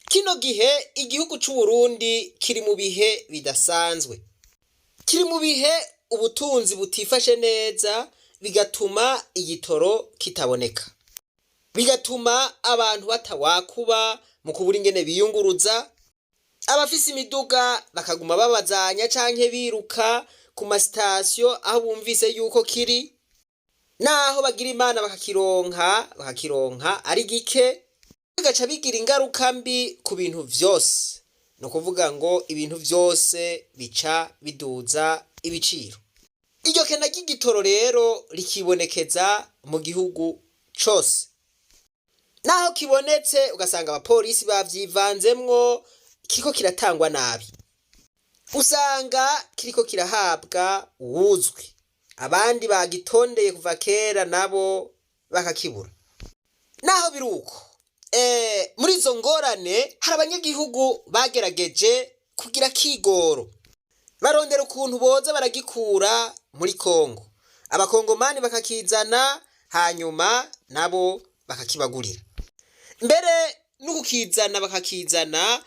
Kino gihe igihugu c'Uburundi kiri mu bihe bidasanzwe, kiri mu bihe ubutunzi butifashe neza, bigatuma igitoro kitaboneka, bigatuma abantu batawakuba mu kubura ingene biyunguruza, abafise imiduga bakaguma babazanya canke biruka ku masitasiyo aho bumvise yuko kiri, naho bagira Imana bakakironka, bakakironka ari gike, bigaca bigira ingaruka mbi ku bintu vyose. Ni ukuvuga ngo ibintu vyose bica biduza ibiciro. Iryo kena ry'igitoro rero rikibonekeza mu gihugu cose. Naho kibonetse ugasanga abapolisi bavyivanzemwo, kiriko kiratangwa nabi, usanga kiriko kirahabwa uwuzwi, abandi bagitondeye kuva kera nabo bakakibura. Naho biri uko, muri izo ngorane hari abanyagihugu bagerageje kugira kigoro, barondera ukuntu boza baragikura muri Kongo, abakongomani bakakizana, hanyuma nabo bakakibagurira. Mbere n'ukukizana bakakizana,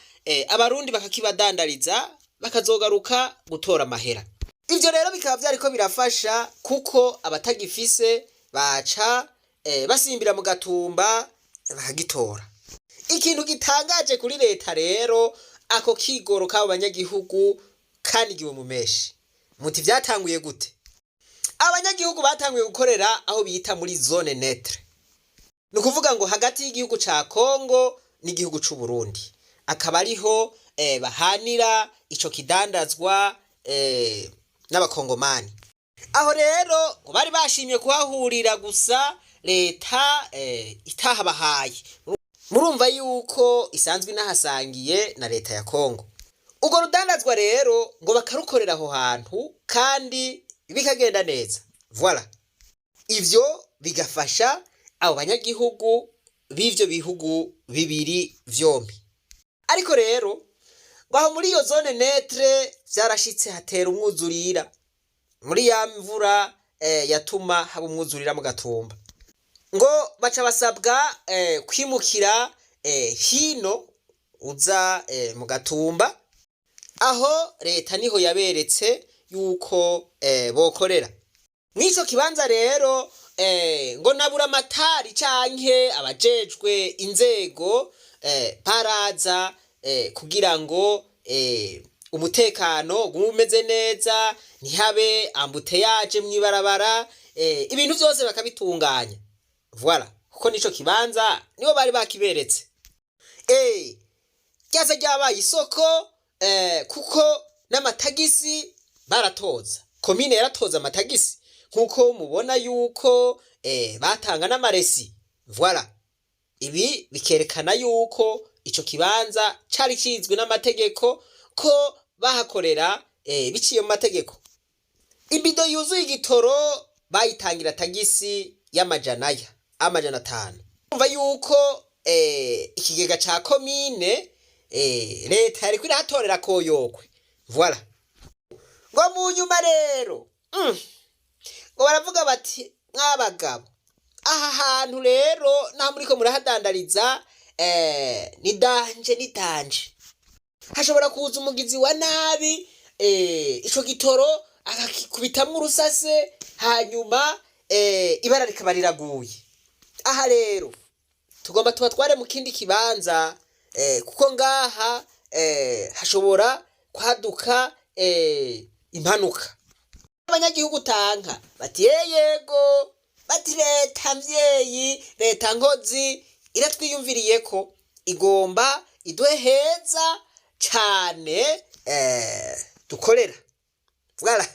abarundi bakakibadandariza, bakazogaruka gutora amahera. Ivyo rero bikaba vyariko birafasha, kuko abatagifise baca basimbira mu Gatumba bakagitora. Ikintu gitangaje kuri leta rero, ako kigoro k'abo banyagihugu kanigiwe mu menshi. Muti vyatanguye gute? Abanyagihugu batanguye gukorera aho bita muri zone neutre, ni ukuvuga ngo hagati y'igihugu ca Kongo n'igihugu c'u Burundi, akaba ariho bahanira ico kidandazwa n'abakongomani. Aho rero ngo bari bashimye kuhahurira, gusa leta itahabahaye. Murumva yuko isanzwe inahasangiye na leta ya Kongo. Urwo rudandazwa rero ngo bakarukorera aho hantu kandi bikagenda neza. Voilà, ivyo bigafasha abo banyagihugu b'ivyo bihugu bibiri vyombi. Ariko rero ngo aho muri iyo zone neutre vyarashitse hatera umwuzurira muri ya mvura yatuma haba umwuzurira mu Gatumba, ngo baca basabwa kwimukira hino uza mu Gatumba. Aho leta niho yaberetse yuko bokorera mw'ico kibanza. Rero ngo nabura amatari canke abajejwe inzego baraza kugira ngo umutekano ugume umeze neza, ntihabe embouteillage mw'ibarabara, ibintu vyose bakabitunganya. Voilà, kuko nico kibanza nibo bari bakiberetse. Ryaza ryabaye isoko, kuko n'amatagisi baratoza, komine yaratoza amatagisi, nkuko mubona yuko batanga n'amaresi. Voilà, ibi bikerekana yuko ico kibanza cari kizwi n'amategeko, ko bahakorera biciye mu mategeko. Ibido yuzuye igitoro bayitangira tagisi y'amajana aya 500. Umva yuko ikigega ca komine, leta yariko irahatorera koyokwe. Voilà, ngo mu nyuma rero ngo baravuga bati: "Mwabagabo, aha hantu rero naho muriko murahadandariza, ni danger, ni danger, hashobora kuza umugizi wa nabi, ico gitoro akakikubitamwo urusase, hanyuma ibara rikaba riraguye. Aha rero tugomba tubatware mu kindi kibanza, kuko ngaha hashobora kwaduka impanuka." Abanyagihugu tanka bati: "Yego," bati: "Leta mvyeyi, leta nkozi iratwiyumviriye ko igomba iduhe heza cane dukorera." Voilà,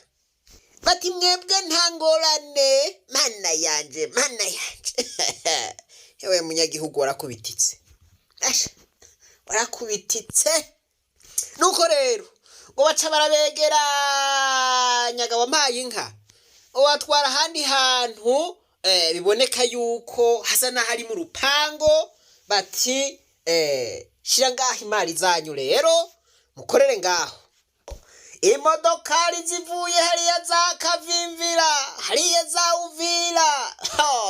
bati: "Mwebwe nta ngorane." Mana yanje, mana yanje, yewe munyagihugu warakubititse. Asha, warakubititse. Nuko rero ngo baca barabegeranyaga, wampaye inka, watwara ahandi hantu biboneka yuko hasa n'ahari mu rupango, bati: "Shira ngaho imari zanyu rero, mukorere ngaho." Imodokari zivuye hariya za Kavimvira, hariya za Uvira,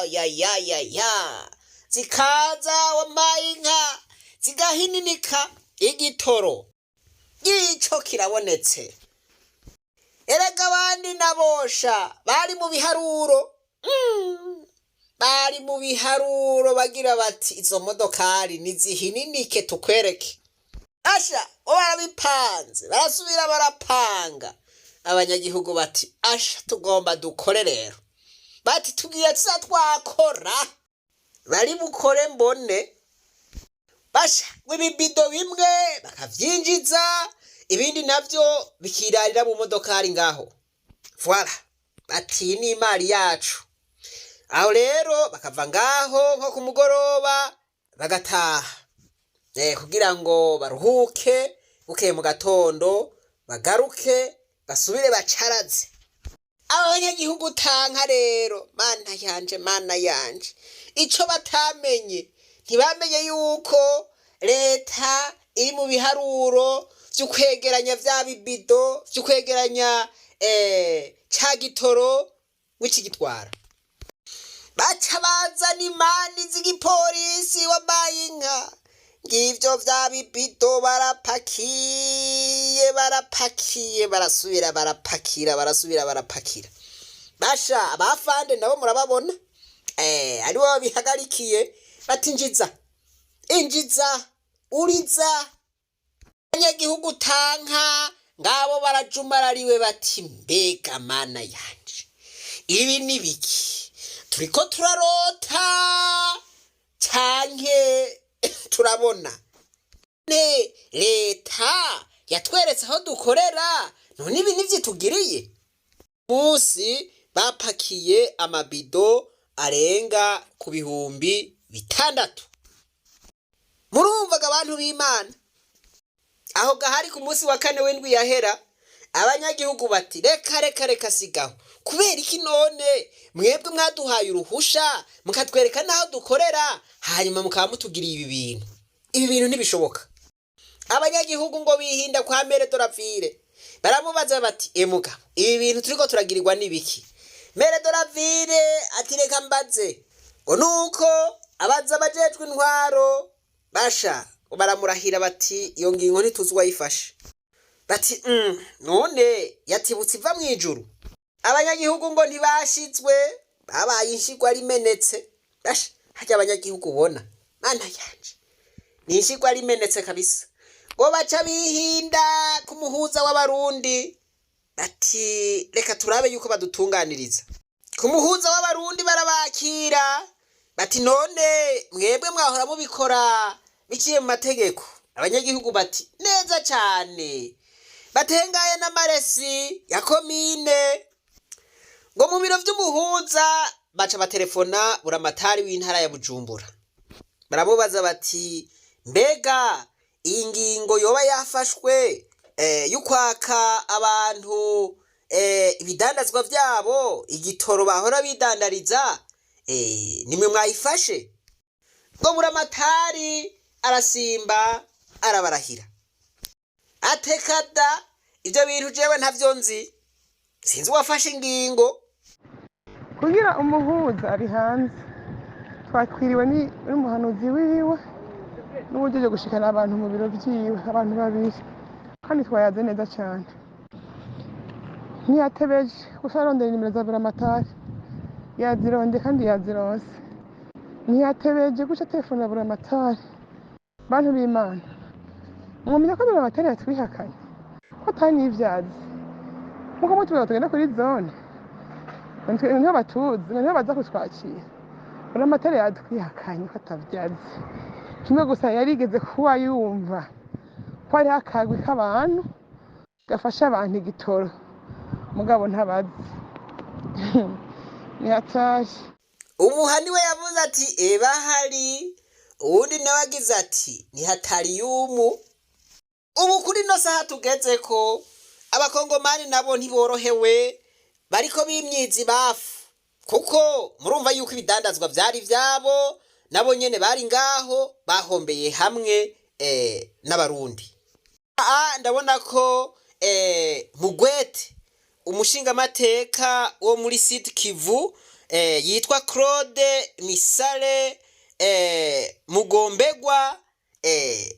ya ya ya ya, zikaza, wampaye inka, Zigahininika igitoro gico kirabonetse. Erega abandi nabosha bari mu biharuro, bari mu biharuro bagira bati izo modokari nizihininike tukwereke. Asha, bo barabipanze, barasubira barapanga. Abanyagihugu bati asha, tugomba dukore rero. Bati tugiye tuza twakora, bari bukore mbone. Basha, ibibido bimwe bakavyinjiza, ibindi navyo bikirarira mu modokari ngaho. Voilà, bati ni imari yacu. Aho rero bakava ngaho nko ku mugoroba bagataha, kugira ngo baruhuke, bukeye mu gatondo bagaruke basubire bacaraze. Abanyagihugu tanka rero, mana yanje, mana yanje, ico batamenye, ntibamenye yuko leta iri mu biharuro vy'ukwegeranya vya bibido, vy'ukwegeranya ca gitoro w'ikigitwara. Baca bazana imani z'igipolisi, wabaye inka, ngivyo vya bibido barapakiye, barapakiye, barasubira barapakira, barasubira barapakira. Basha, abafande nabo murababona, aribo babihagarikiye, bati injiza, injiza, uriza. Abanyagihugu tanka ngabo barajumarariwe, bati mbega mana yanje, ibi ni biki? Turiko turarota canke turabona? Ne leta yatweretse aho dukorera, none ibi nivyo itugiriye? Munsi bapakiye amabido arenga ku 6000. Murumvaga, abantu b'Imana, aho gahari ku munsi wa kane w'indwi yahera. Abanyagihugu bati reka, reka, reka, sigaho. Kubera iki none mwebwe mwaduhaye uruhusha, mukatwereka n'aho dukorera, hanyuma mukaba mutugiriye ibi bintu? Ibi bintu ntibishoboka. Abanyagihugu ngo bihinda kwa maire de la ville, baramubaza bati emugabo, ibi bintu turiko turagirirwa n'ibiki? Maire de la ville ati reka mbaze. Ngo nuko abaza abajejwe intwaro, basha baramurahira bati iyo ngingo ntituzi uwayifashe. Bati none yatibutse iva mw'ijuru? Abanyagihugu ngo ntibashizwe, babaye inshigwa rimenetse. Basha, harya abanyagihugu ubona, mana yanje, ni inshigwa rimenetse kabisa. Ngo baca bihinda ku muhuza w'Abarundi, bati reka turabe yuko badutunganiriza. Ku muhuza w'Abarundi barabakira, bati none mwebwe mwahora mubikora biciye mu mategeko? Abanyagihugu bati neza cane, batengaye n'amaresi ya komine. Ngo mu biro vy'umuhuza baca baterefona buramatari w'intara ya Bujumbura, baramubaza bati mbega iyi ngingo yoba yafashwe y'ukwaka abantu ibidandazwa vyabo, igitoro bahora bidandariza, nimwe mwayifashe? Ngo buramatari arasimba, arabarahira, atekada ivyo bintu jewe ntavyo nzi, sinzi uwafashe ingingo. Kugira umuhuza ari hanze, twakwiriwe n'umuhanuzi wiwe n'uburyo bwo gushikana abantu mu biro vyiwe, abantu babiri, kandi twayaze neza cane. Ntiyatebeje gusa, arondera inimero za buramatari, yazironde kandi yazironse. Ntiyatebeje guca telefone ya buramatari. Bantu b'Imana, mwomenya ko buramatari yatwihakanye, ko atanivyazi, nkuko mutubwira tugenda kuri zone niho batuzi, niho baza kutwakira. Buramatari yatwihakanye ko atavyazi. Kimwe gusa yarigeze kuba yumva ko hariho akagwi k'abantu gafasha abantu igitoro, mugabo ntabazi nihatashe. Umuhani we yavuze ati eba hari uwundi nawe agize ati nihatariyumu. Ubu kuri ino saha tugeze ko Abakongomani nabo ntiborohewe, bariko bimyiza ibafu, kuko murumva yuko ibidandazwa vyari vyabo, nabo nyene bari ngaho bahombeye hamwe n'Abarundi. Ndabona ko Mugwete, umushingamateka wo muri Sud Kivu, yitwa Claude Misale Mugombegwa.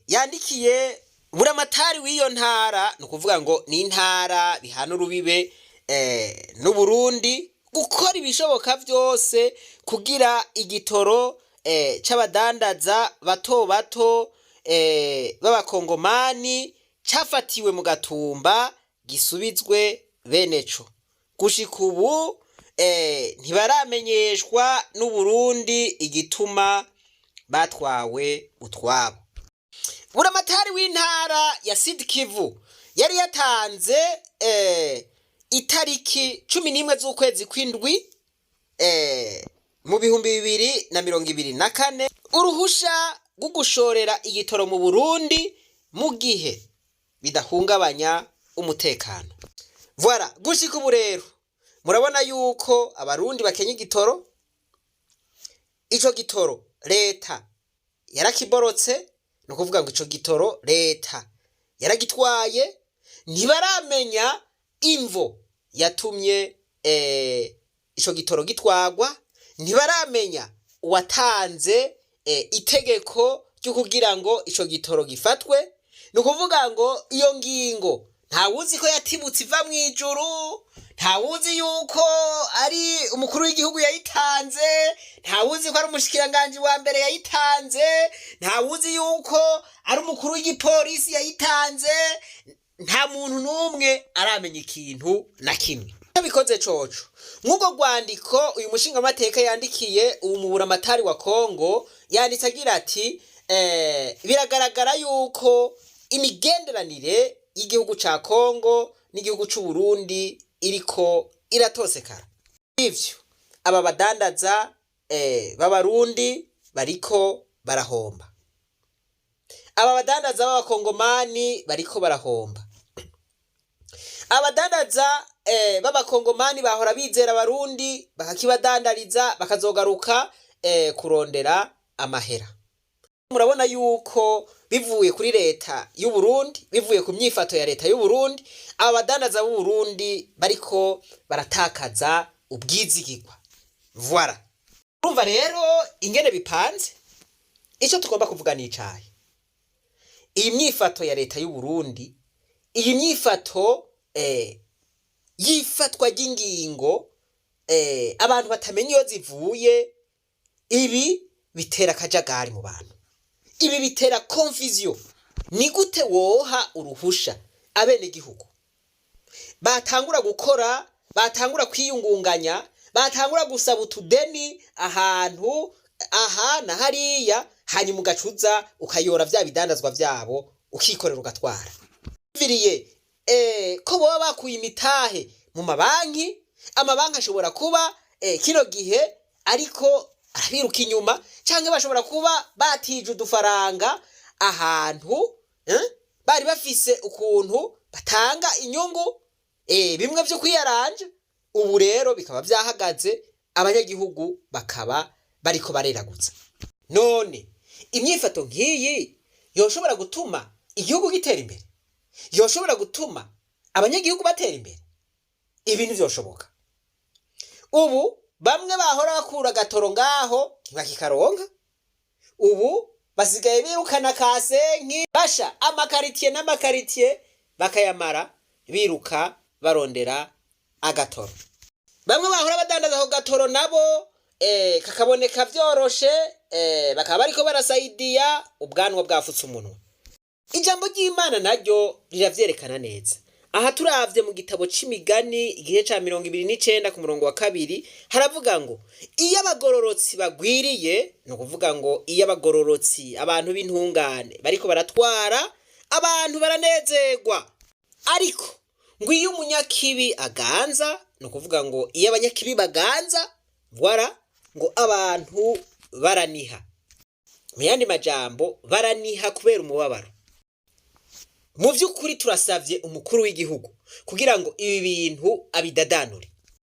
yandikiye buramatari w'iyo ntara, ni ukuvuga ngo ni intara bihana urubibe n'Uburundi, gukora ibishoboka byose kugira igitoro c'abadandaza bato bato b'abakongomani cafatiwe mu Gatumba gisubizwe beneco. Gushika ubu ntibaramenyeshwa n'Uburundi igituma batwawe utwabo. Buramatari w'intara ya Sud Kivu yari yatanze itariki 11 z'ukwezi kw'indwi mu 2024 uruhusha rwo gushorera igitoro mu Burundi mu gihe bidahungabanya umutekano. Voilà, gushika ubu rero murabona yuko Abarundi bakenya igitoro. Ico gitoro leta yarakiborotse, ni ukuvuga ngo ico gitoro leta yaragitwaye. Ntibaramenya imvo yatumye ico gitoro gitwagwa, ntibaramenya uwatanze itegeko ryo kugira ngo ico gitoro gifatwe. Ni ukuvuga ngo iyo ngingo ntawuzi ko yatibutse iva mu ijuru, ntawuzi yuko ari umukuru w'igihugu yayitanze, ntawuzi ko ari umushikiranganji wa mbere yayitanze, ntawuzi yuko ari umukuru w'igipolisi yayitanze. Nta muntu n'umwe aramenya ikintu na kimwe bikoze coco. Nk'ubwo rwandiko uyu mushingamateka yandikiye uwo muburamatari wa Kongo, yanditse agira ati: "Biragaragara yuko imigenderanire y'igihugu ca Kongo n'igihugu c'u Burundi iriko iratosekara. Ivyo aba badandaza b'Abarundi bariko barahomba, aba badandaza b'Abakongomani bariko barahomba. Abadandaza b'Abakongomani bahora bizera Abarundi bakakibadandariza, bakazogaruka kurondera amahera. Murabona yuko bivuye kuri leta y'u Burundi, bivuye ku myifato ya leta y'u Burundi, aba badandaza b'u Burundi bariko baratakaza ubwizigirwa." Voilà, urumva rero ingene bipanze. Icyo tugomba kuvuga ni icayi: iyi myifato ya leta y'u Burundi, iyi myifato yifatwa ry'ingingo abantu batamenya iyo zivuye, ibi bitera akajagari mu bantu, ibi bitera confusion. Ni gute woha uruhusha abenegihugu batangura gukora, batangura kwiyungunganya, batangura gusaba utudeni ahantu aha na hariya, hanyuma ugacuza ukayora vya bidandazwa vyabo, ukikorera ugatwara? Viriye ko boba bakuye imitahe mu mabanki, amabanki ashobora kuba kino gihe ariko arabiruka inyuma, canke bashobora kuba batije udufaranga ahantu bari bafise ukuntu batanga inyungu, bimwe vyo kwiyaranja. Ubu rero bikaba vyahagaze, abanyagihugu bakaba bariko bareragutsa. None imyifato nk'iyi yoshobora gutuma igihugu gitera imbere? Yoshobora gutuma abanyagihugu batera imbere? Ibintu vyoshoboka? Ubu bamwe bahora bakura agatoro ngaho ntibakikaronka, ubu basigaye birukana kasenki, basha amakaritiye n'amakaritiye bakayamara biruka barondera agatoro. Bamwe bahora badandaza ako gatoro nabo kakaboneka vyoroshe, bakaba bariko barasayidiya ubwanwa bwafutse umunwa. Ijambo ry'Imana naryo riravyerekana neza. Aha turavye mu gitabo c'Imigani, igihe ca 29 ku murongo wa 2, haravuga ngo iyo abagororotsi bagwiriye, ni ukuvuga ngo iyo abagororotsi, abantu b'intungane, bariko baratwara, abantu baranezerwa. Ariko ngo iyo umunyakibi aganza, ni ukuvuga ngo iyo abanyakibi baganza, voilà, ngo abantu baraniha. Mu yandi majambo, baraniha kubera umubabaro. Mu by'ukuri turasabye umukuru w'igihugu kugira ngo ibi bintu abidadanure,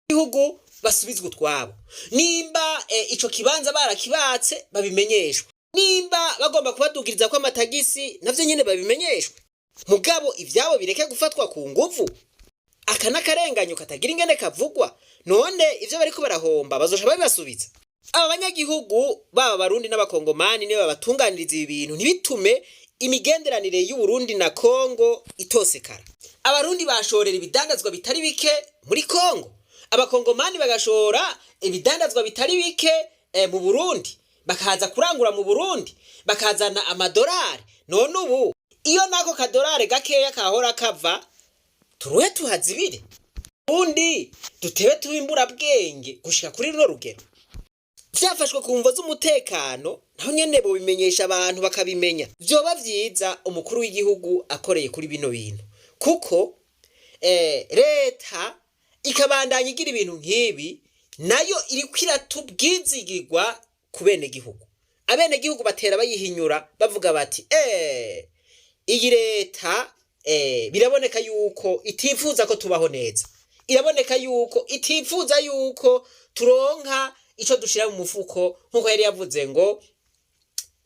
igihugu basubizwe utwabo. Nimba ico kibanza barakibatse, babimenyeshwe. Nimba bagomba kubadugiriza ko amatagisi, navyo nyene babimenyeshwe. Mugabo ivyabo bireke gufatwa ku nguvu. Aka n'akarenganyo katagira ingene kavugwa. None ivyo bariko barahomba bazosha babibasubiza? Aba banyagihugu baba Abarundi n'Abakongomani nibo babatunganiriza ibi bintu, ntibitume imigenderanire y'Uburundi na Kongo itosekara. Abarundi bashorera ibidandazwa bitari bike muri Kongo, Abakongomani bagashora ibidandazwa bitari bike mu Burundi, bakaza kurangura mu Burundi, bakazana amadorari. None ubu iyo nako kadorari gakeya kahora kava, turuhe tuhazibire, ubundi dutebe tuba imburabwenge gushika kuri runo rugero. Vyafashwe ku mvo z'umutekano, naho nyene bobimenyesha abantu bakabimenya. Vyoba vyiza umukuru w'igihugu akoreye kuri bino bintu, kuko leta ikabandanya igira ibintu nk'ibi, nayo iriko iratubwizigirwa ku benegihugu. Abenegihugu batera bayihinyura bavuga bati iyi leta biraboneka yuko itifuza ko tubaho neza, iraboneka yuko itifuza yuko turonka ico dushira mu mufuko, nkuko yari yavuze ngo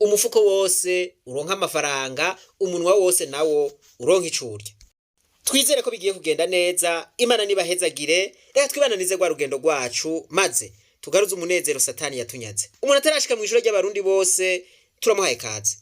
umufuko wose uronka amafaranga, umunwa wose nawo uronka ico urya. Twizere ko bigiye kugenda neza. Imana nibahezagire. Reka twibananize rwa rugendo rwacu, maze tugaruze umunezero Satani yatunyaze. Umuntu atarashika mu ijoro ry'Abarundi bose, turamuhaye kaze.